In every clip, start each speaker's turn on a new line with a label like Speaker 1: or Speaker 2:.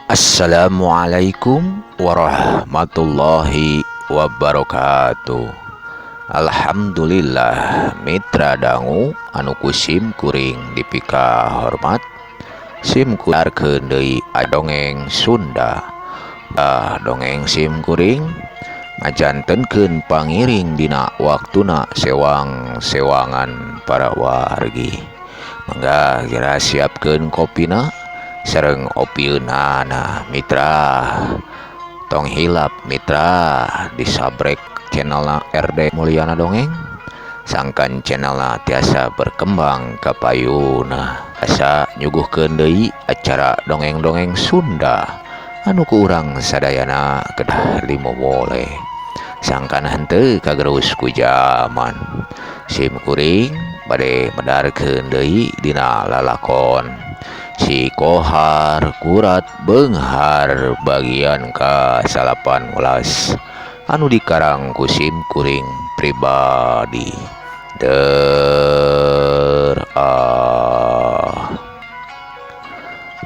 Speaker 1: Assalamualaikum warahmatullahi wabarakatuh. Alhamdulillah mitra dangu anu ku sim kuring dipika hormat. Sim kuarkeun deui dongeng Sunda. Ah, dongeng sim kuring ngajantenkeun pangiring dina waktuna sewang-sewangan para wargi. Mangga geura siapkeun kopina sareng opieunana mitra. Tong hilap mitra disabrek channelna RD Mulyana Dongeng sangkan channelna tiasa berkembang ka payuna. Asa nyuguhkeun deui acara dongeng-dongeng Sunda anu ku urang sadayana kedah limomole sangkan henteu kagerus ku jaman. Sim kuring bade medarkeun deui dina lalakon Si Kohar Kurat Beunghar bagian ka-18 anu dikarang ku sim kuring pribadi. Der ah.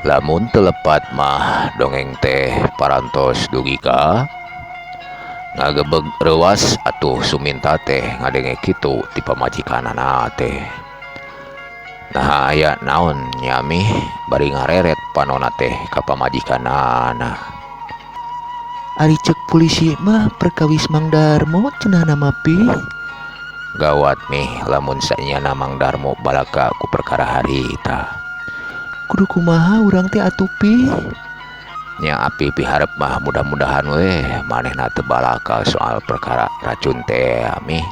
Speaker 1: Lamun teu lepat mah dongeng teh parantos dugi ka ngagebeg reuas atuh Suminta teh ngadenge kitu ti pamajikanana teh. Nah aya naon nyamih bari ngareret panona teh ka pamajikanana. Ari cek polisi mah perkawis Mang Darmo cenah nama pi. Gawat nih lamun sanyana Mang Darmo balaka ku perkara harita. Kudu kumaha urang teh atuh pi? Nya api piharep mah mudah-mudahan weh manehna teu balaka soal perkara racun teh amih.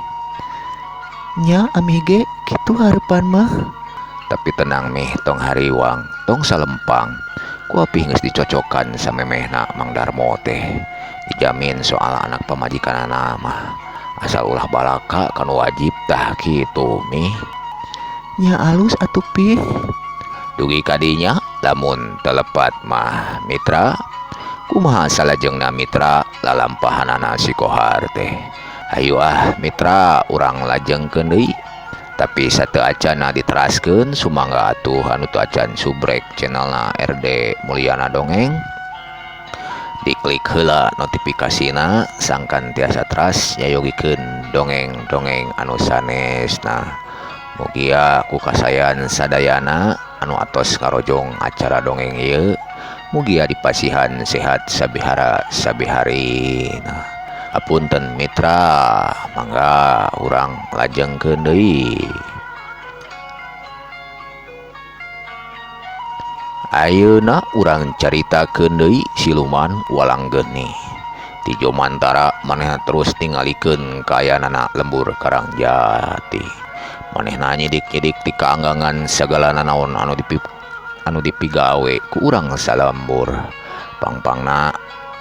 Speaker 1: Nya amih ge kitu harepan mah. Tapi tenang mih tong hariwang tong salempang. Ku apih geus dicocokan samemehna Mang Darmo teh. Dijamin soal anak pamajikanana mah asal ulah balaka kan wajib tah kitu mih. Nya alus atuh pi. Dugi kadinya lamun telepat mah mitra kumaha salajengna mitra lalampahanana si Kohar teh. Hayu ah mitra urang lajengkeun deui. Tapi sateu acana diteraskeun sumangga atuh anu teu acan subrek channelna RD Mulyana Dongeng. Diklik heula notifikasina sangkan tiasa teras nyayogikeun dongeng-dongeng anu sanesna. Mugia ku kasayan sadayana anu atos ngarojong acara dongeng ieu mugia dipasihan sehat sabihara sabiharina. Apunten mitra mangga urang lajengkeun deui. Ayeuna urang caritakeun deui siluman walang geni. Ti Jomantara manehna terus ningalikeun kaayaanana lembur Karangjati. Manehna nyidik-nyidik ti kaanggangan sagala nanaon anu dipigawe ku urang salembur. Pangpangna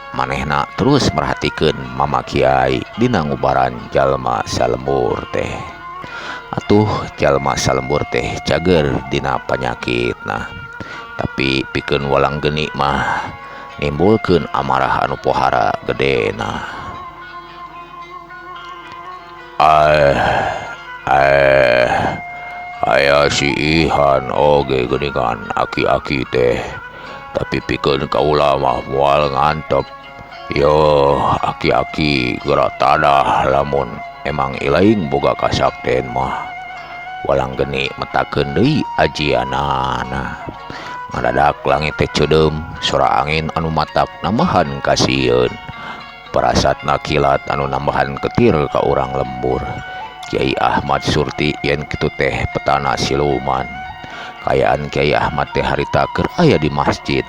Speaker 1: manehna terus merhatikeun Mama Kiai dina ngubaran jalma salembur teh. Atuh jalma salembur teh cager dina panyakitna. Tapi pikeun walang geni mah nimbulkeun amarah anu pohara gedena. Aya si Ihan oge geuningan aki-aki teh. Tapi pikeun kaula mah moal ngantep. Yo aki-aki geura tadah lamun emang ilaing boga kasakten mah. Walang geni metakeun deui ajianana. Ngadadak langit teh ceudeum, sora angin anu matak nambahan kasieun. Parasatna kilat anu nambahan ketir ka urang lembur. Kiai Ahmad Surti yen kitu teh petana siluman. Kaayaan Kiai Ahmad teh harita keur aya di masjid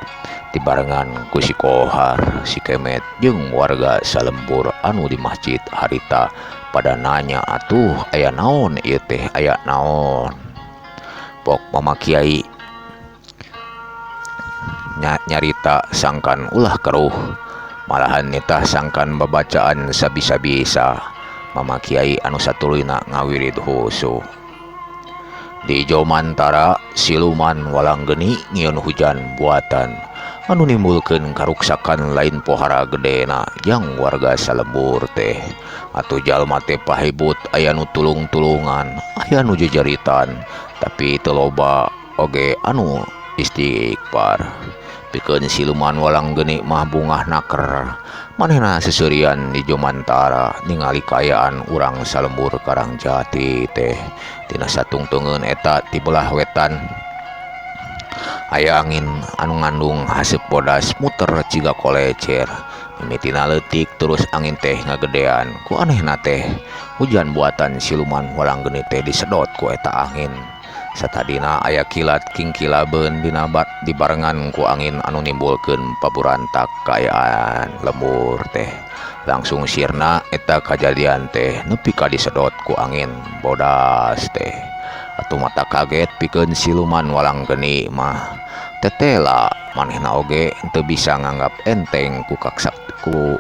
Speaker 1: dibarengan ku si Kohar, si Kemet jeung warga salembur anu di masjid harita pada nanya atuh aya naon ieu teh aya naon. Pok Mama Kiai nyarita sangkan ulah keruh, malahan nitah sangkan babacaan sabisa-bisa. Mama Kiai anu satuluyna ngawirid husu. Di Jomantara siluman walang geni ngieun hujan buatan anu nimbulkeun karuksakan lain pohara gedena jang warga salembur teh. Atuh jalma teh pahibut aya nu tulung-tulungan, aya nu jejeritan, tapi teu loba oge anu istighfar. Pikeun siluman walang geni mah bungah naker. Manehna seserian di Jomantara ningali kaayaan urang salembur Karangjati teh. Tina satungtungeun eta ti belah wetan aya angin anu ngandung haseup bodas muter ciga kolecer. Mimitina leutik terus angin teh ngagedean. Ku anehna teh hujan buatan siluman walang geni teh disedot ku eta angin. Satadina aya kilat kingkilabeun dina dibarengan ku angin anu nimbulkeun paburantak kaayaan lembur teh. Langsung sirna eta kajadian teh nepi ka disedot ku angin bodas teh. Atuh mata kaget pikeun siluman walang geni mah. Tetela manehna oge teu bisa nganggap enteng ku ku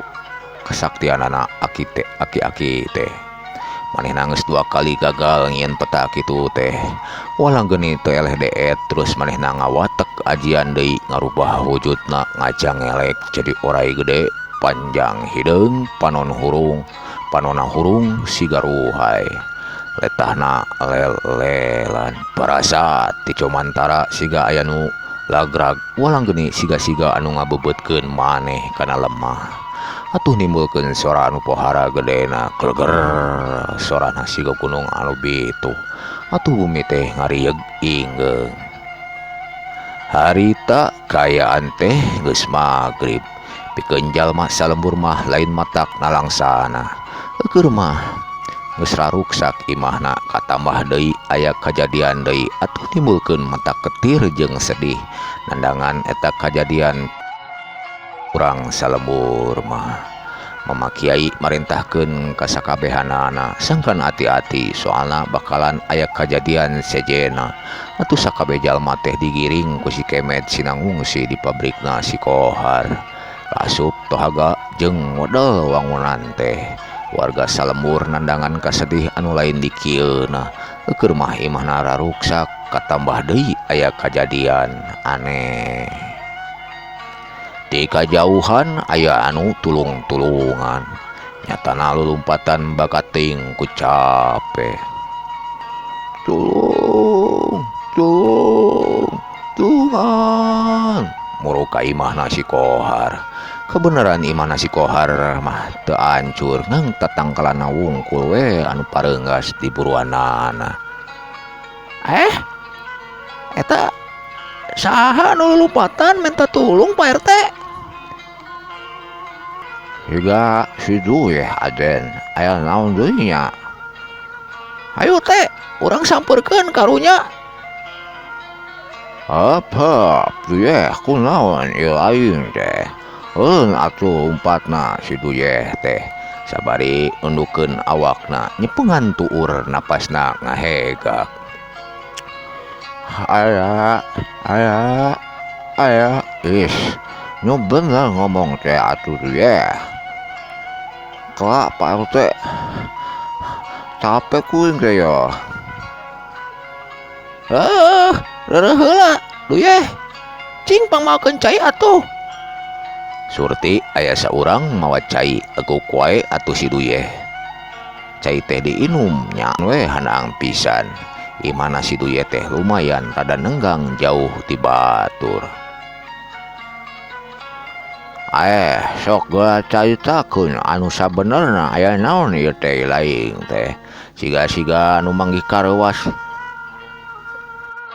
Speaker 1: kesaktianana aki teh aki-aki teh. Manehna geus 2 kali gagal nyieun peta kitu teh. Walang geni teu eleh deet terus manehna ngawatek ajian deui ngarubah wujudna ngajangelek jadi orai gede panjang hideung panon hurung panona hurung siga ruhai. Letahna lel-lelan parasa ti Jomantara siga aya nu lagrag walang geni siga-siga anu ngabebeutkeun maneh kana lemah. Atuh nimbulkeun sora anu pohara gedena gleger sorana siga gunung anu bituh. Atuh bumi teh ngarieg inggeung. Harita kaayaan teh geus magrib. Pikeun jalma salembur mah lain matak nalangsana. Eueur mah geus raruksak imahna katambah deui aya kajadian deui atuh nimbulkeun mata ketir jeung sedih. Nandangan eta kajadian urang salembur mah. Mama Kiai marintahkeun ka sakabehanana sangkan ati-ati soalna bakalan aya kajadian sejena. Atuh sakabeh jalma teh digiring ku si Kemet sinangungsi di pabrikna si Kohar. Kaasup tohaga jeung modal wangunan teh. Warga salembur nandangan kasedih anu lain dikieuna. Eueur mah imahna raruksak katambah deui aya kajadian aneh. Di kajauhan aya anu tulung-tulungan. Nyatana lulumpatan bakating ku cape. Tulung, tulung, tulungan. Muruk ka imahna si Kohar. Kebenaran imahna si Kohar mah teu ancur ngan tatangkalana wungkul we anu pareunggas di buruanana. Eta saha anu lulumpatan minta tulung Pak RT? Siga si Duyeh Aden, aya naon deui nya? Hayu teh, urang sampeurkeun karunya. Apa, Duyeh kunaon ieu aing teh? Eun atuh umpatna si Duyeh teh. Sabari undukeun awakna nyepengan tuur napasna ngahegak. Aya, aya, aya, is, nu bener ngomong teh atuh Duyeh. Kelak Pak RT, capek kuing teh yo. Reureun heula Duyeh, cing pangmaokeun cai atuh. Surti aya saurang mawa cai teguk wae atuh si Duyeh. Cai teh diinum nya we hanang pisan. Imana si Duyeh teh lumayan rada nenggang jauh ti batur. Sok geura caritakeun anu sabenerna aya naon ieu teh lain teh. Siga-siga anu manggih kareuwas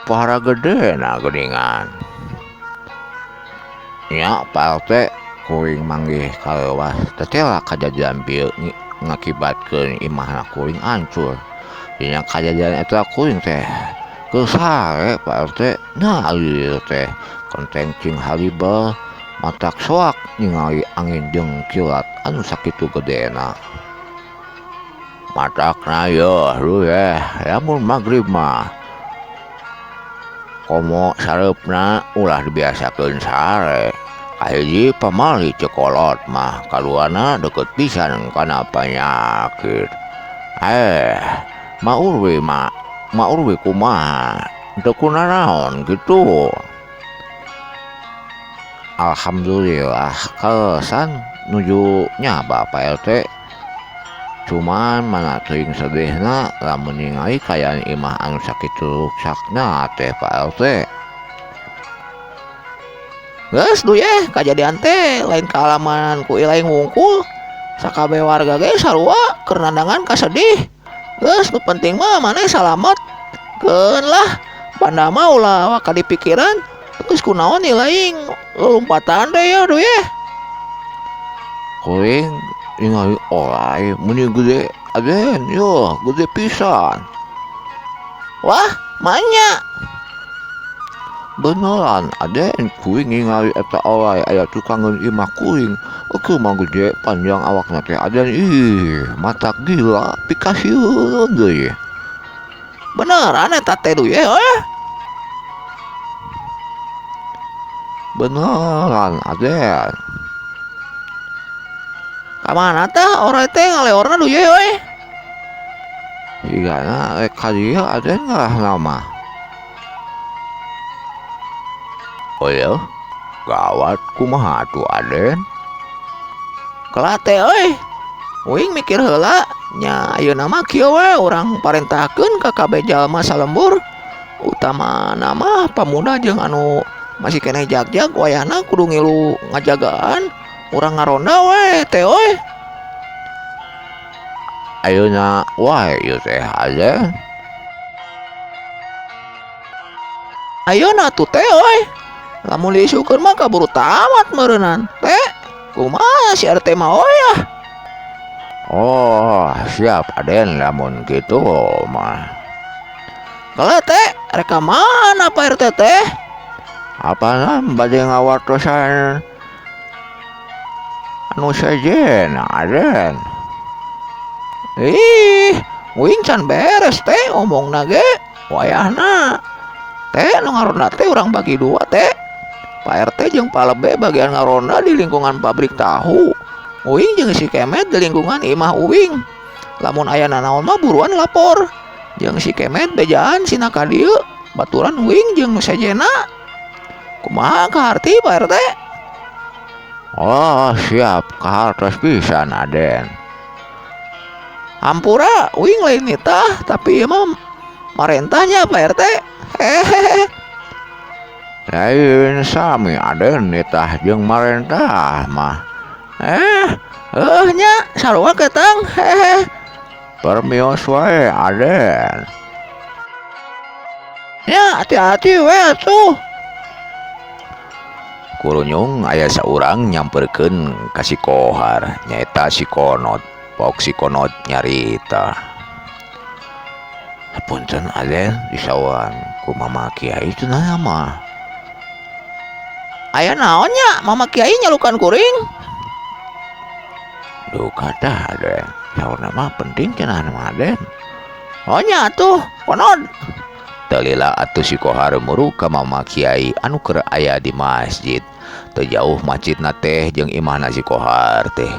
Speaker 1: pohara gedena geuningan. Nya Pak RT kuring manggih kareuwas tetela kajadian bieu ngakibatkeun imahna kuring ancur. Dina kajadian eta kuring teh keur sare Pak RT. Nah ieu teh kenteng cing haribel matak soak ningali angin jeung kilat anu sakitu gedena. Matakna yeuh luyeh lamun magrib mah komo sareupna ulah dibiasakeun sare. Kahiji pamali cekolot mah kaduana deukeut pisan kana panyakit. Maurwi mah maurwi kumaha teu kunanaon kitu. Alhamdulillah kalesan nuju nyaba Pak RT. Cuman mana teuing sedihna lamun ningali kaayaan imah anu sakitu ruksakna teh Pak RT. Geus duh ye kajadian teh lain kaalaman ku Ilaing wungkul. Sakabeh warga ge sarua keur nandangan kasedih. Geus nu penting mah maneh salamet. Keun lah banda mah ulah waka dipikiran. Geus kunaon Ilaing lulumpatan teh ya duh ye.
Speaker 2: Kuring ningali orai meuni gede Aden yo gede pisan.
Speaker 1: Wah, manya.
Speaker 2: Beneran Aden kuring ningali eta orai aya tukangeun imah kuring. Eueuh mah gede panjang awakna teh Aden ih matak gila pikasieun deui.
Speaker 1: Beneran eta teh duh ye euy.
Speaker 2: Beneran Aden.
Speaker 1: Kamana tah orai teh ngaleorna duh ye euy.
Speaker 2: Sigana rek ka dieu Aden ngarahna mah. Oyeuh, gawat kumaha atuh Aden?
Speaker 1: Kelah teh euy. Uing mikir heula nya ayeuna mah kieu we urang parentahkeun ka kabeh jalma salembur. Utamana mah pamuda jeung anu masih keneh jagjag wayahna kudu ngilu ngajagaan. Urang ngaronda we teh euy.
Speaker 2: Ayeuna wae ieu teh Aden.
Speaker 1: Ayeuna atuh teh euy. Lamun diisukeun mah kaburu tamat meureunnan. Teh, kumaha si RT mah euy ah.
Speaker 2: Oh, siap Aden lamun kitu mah.
Speaker 1: Kelah teh, rek ka mana Pak RT teh?
Speaker 2: Apana bade ngawartosan anu sejen Aden.
Speaker 1: Ih, uing can beres teh omongna ge wayahna. Teh nu ngaronda teh urang bagi dua teh. Pak RT jeung Pak Lebe bagian ngaronda di lingkungan pabrik tahu. Uing jeung si Kemet di lingkungan imah uing. Lamun aya nanaon mah buruan lapor. Jeung si Kemet bejaan sina ka dieu, baturan uing jeung nu sejena. Kumaha kaharti Pak RT?
Speaker 2: Oh, siap kahartos pisan Aden.
Speaker 1: Hampura uing lain nitah tapi ieu mah marentahnya Pak RT. Hehehe.
Speaker 2: Lain sami Aden nitah jeung marentah mah.
Speaker 1: Heuh nya sarua ketang. Hehe.
Speaker 2: Permios wae Aden.
Speaker 1: Nya hati-hati we atuh.
Speaker 2: Kurunyung aya saurang nyamperkeun ka si Kohar nyaeta si Konot. Pok si Konot nyarita. Punten Aden disawan ku Mama Kiai cenah mah.
Speaker 1: Aya naon nya Mama Kiai nyalukan kuring?
Speaker 2: Duh kata Aden, saurna mah penting cenah mah Aden.
Speaker 1: Oh nya atuh Konot.
Speaker 2: Teu lila atuh si Kohar muru ka Mama Kiai anu keur aya di masjid. Teu jauh masjidna teh jeung imahna si Kohar teh.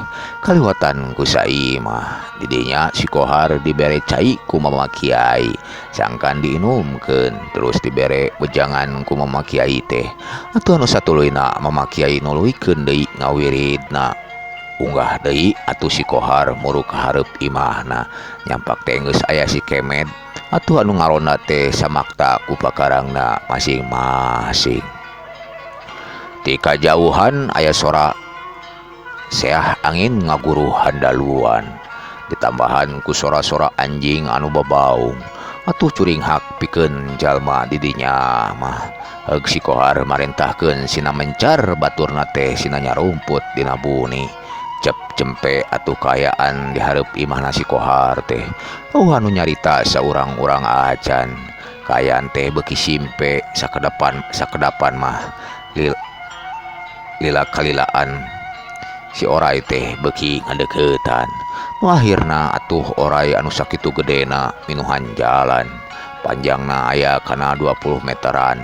Speaker 2: Kaliwatan ku saimah. Di dinya si Kohar dibere cai ku Mama Kiai, sangkan diinumkeun terus dibere wejangan ku Mama Kiai teh. Atuh anu satuluyna Mama Kiai nuluykeun deui ngawiridna. Unggah deui atuh si Kohar muru ka hareup imahna. Nyampak teh geus aya si Kemet. Atuh anu ngaronda teh samakta ku pakarangna masing-masing. Ti kajauhan aya sora seah angin ngaguruh handaluan. Ditambahan ku sora-sora anjing anu babaung. Atuh curinghak pikeun jalma di dinya mah. Heug si Kohar marentahkeun sina mencar baturna teh sina nyarumput dina buni. Cep cempe atuh kaayaan di hareup imahna si Kohar teh. Oh anu nyarita saurang-urang acan. Kaayaan teh beuki simpe sakedapan mah. Lila kalilaan si orai teh beuki ngadeuketan. Nu akhirna atuh orai anu sakitu gedena minuhan jalan. Panjangna aya kana 20 meteran.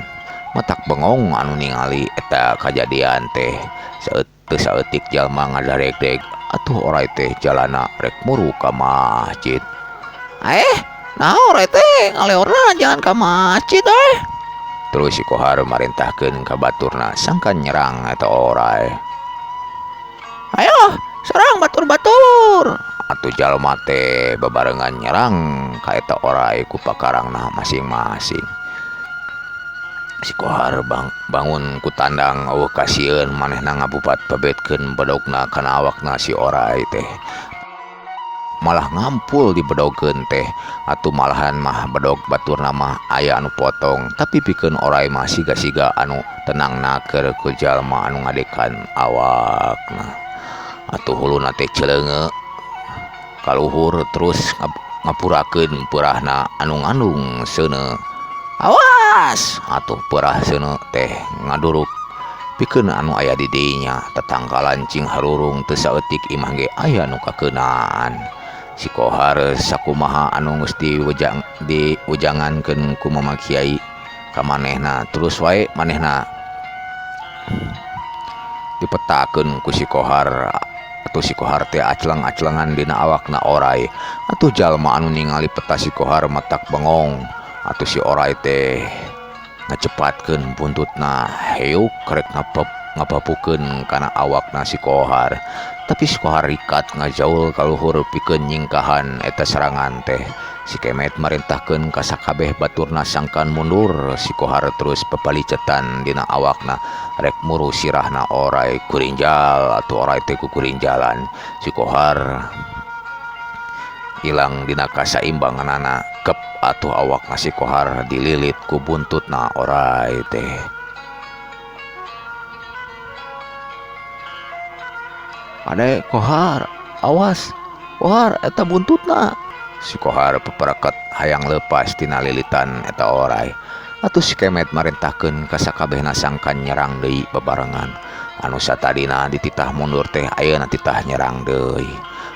Speaker 2: Matak bengong anu ningali eta kajadian teh. Teu saeutik jalma ngadaregdeg atuh orai teh jalana rek muru ka masjid.
Speaker 1: Nah orai teh ngaleorna jalan ka masjid euy.
Speaker 2: Terus si Kohar marentahkeun ka baturna sangkan nyerang eta orai.
Speaker 1: Ayo serang batur-batur.
Speaker 2: Atuh jalma teh babarengan nyerang ka eta orai ku pakarangna masing-masing. Si Kohar bangun ku tandang eueuh kasieun manehna ngabubat babetkeun bedogna kana awakna si orai teh. Malah ngampul dibedogkeun teh atuh malahan mah bedog baturna mah aya anu potong tapi pikeun orai mah siga-siga anu tenang naker ku jalma anu ngadekan awakna. Atuh huluna teh celeunge kaluhur terus ngapurakeun peurahna anu ngandung seuneu. Awas atuh peurah seuneu teh ngaduruk pikeun anu aya di dinya tetangkalan cing harurung teu saeutik imah ge aya nu kakeunaan. Si Kohar sakumaha anu geus diwejangankeun ku Mama Kiai ka manehna terus wae manehna dipetakeun ku si Kohar. Atuh si Kohar teh acleng-aclengan dina awakna orai. Atuh jalma anu ningali peta si Kohar matak bengong. Atuh si orai teh ngacepatkeun buntutna heuk rek ngapapukeun kana awakna si Kohar. Tapi si Kohar rikat ngajaul kaluhur pikeun nyingkahan eta serangan teh. Si Kemet marintahkeun ka sakabeh baturna sangkan mundur. Si Kohar terus papalicetan dina awakna rek muru sirahna orai kurinjal atuh orai teh kukurinjalan. Si Kohar ilang dina kasaimbanganana kep atuh awakna si Kohar dililit ku buntutna orai teh. Ade Kohar, awas Kohar eta buntutna. Si Kohar peperekat hayang lepas tina lilitan eta orai. Atuh si Kemet marintahkeun ka sakabehna sangkan nyerang deui bebarengan. Anu satadina dititah mundur teh ayeuna titah nyerang deui.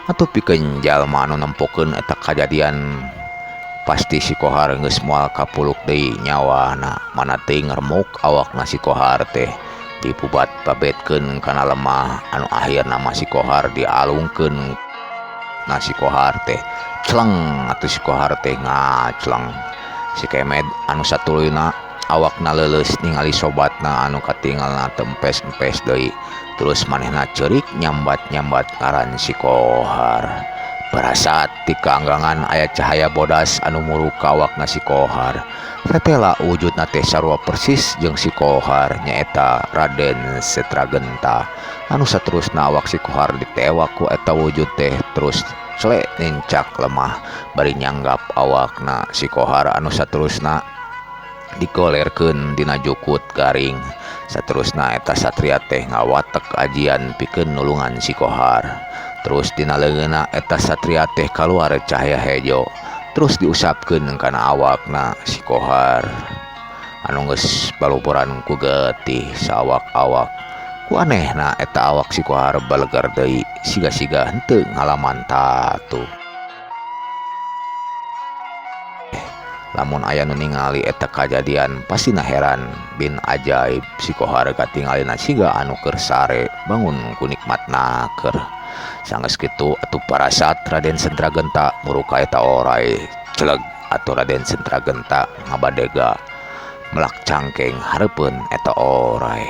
Speaker 2: Atuh pikeun jalma anu nempokeun eta kajadian pasti si Kohar geus moal kapuluk deui nyawana. Mana teuing ngremuk awakna si Kohar teh dipubat babetkeun kana lemah anu akhirna mah si Kohar dialungkeun na si Kohar teh cleng atuh si Kohar teh ngacleng. Si Kemet anu satuluyna awakna leuleus ningali sobatna anu katingalna tempes-empes deui. Terus manehna ceurik nyambat-nyambat ngaran si Kohar. Parasat ti kaanggangan aya cahaya bodas anu muru ka awakna si Kohar. Tetela wujudna teh sarua persis jeung si Kohar nyaeta Raden Setragenta. Anu saterusna awak si Kohar ditewak ku eta wujud teh terus celek nincak lemah bari nyanggap awakna si Kohar anu saterusna digolerkeun dina jukut garing. Saterusna eta satria teh ngawatek ajian pikeun nulungan si Kohar. Terus dina leungeunna eta satria teh kaluar cahaya hejo. Terus diusapkeun kana awakna si Kohar anu geus balupuran ku getih sawak-awak. Ku anehna eta awak si Kohar balegar deui siga-siga henteu ngalaman tatu. Lamun aya nu ningali eta kajadian pastina heran bin ajaib. Si Kohar katingalina siga anu keur sare bangun ku nikmat naker. Sanggeus kitu atuh parasat Raden Sentragenta muruka eta orai celeg atuh Raden Sentragenta ngabadega melak cangkeng hareupeun eta orai.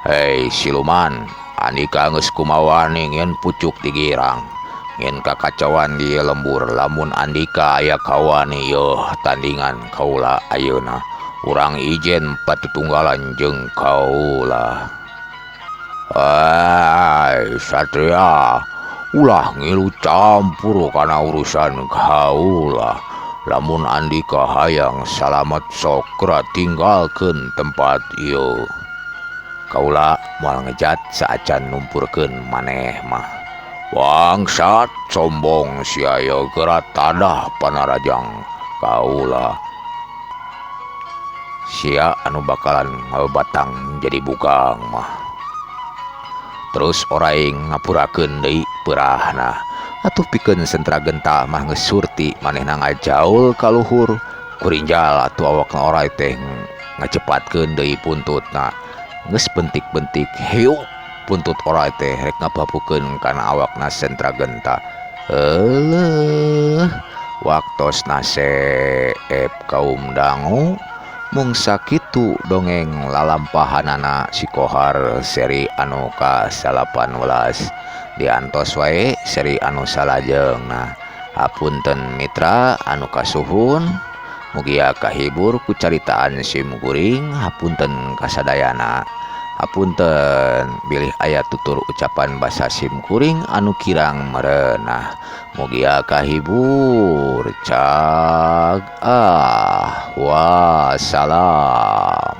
Speaker 2: Hei siluman, andika geus kumawani ngieun pucuk digirang, ngieun kakacauan di lembur. Lamun andika aya kawani yeuh tandingan kaula ayeuna. Urang ijen patutunggalan jeung kaula. Hai satria, ulah ngilu campur kana urusan kaula. Lamun andika hayang salamet sokra tinggalkeun tempat ieu. Kaula moal ngejat saacan numpurkeun maneh mah. Bangsat sombong sia ieu geura tadah panarajang kaula. Sia anu bakalan ngabatang jadi bukang mah. Terus orai ngapurakeun deui peurahna. Atuh pikeun Sentragenta mah geus surti manehna ngajaul ka luhur. Kurinjal atuh awakna orai teh ngacepatkeun deui buntutna. Geus bentik-bentik hiuk buntut orai teh rek ngapapukeun kana awakna Sentragenta. Euleuh waktosna seep kaum dangu. Mung sakitu dongeng lalampahanana si Kohar seri anu ka-18. Diantos wae seri anu salajengna. Hapunten mitra anu kasuhun, Mugia kahibur ku caritaan sim kuring. Hapunten kasadayana, hapunten bilih aya tutur ucapan basa sim kuring anu kirang merenah. Mugia kahibur. Cag ah, wassalam.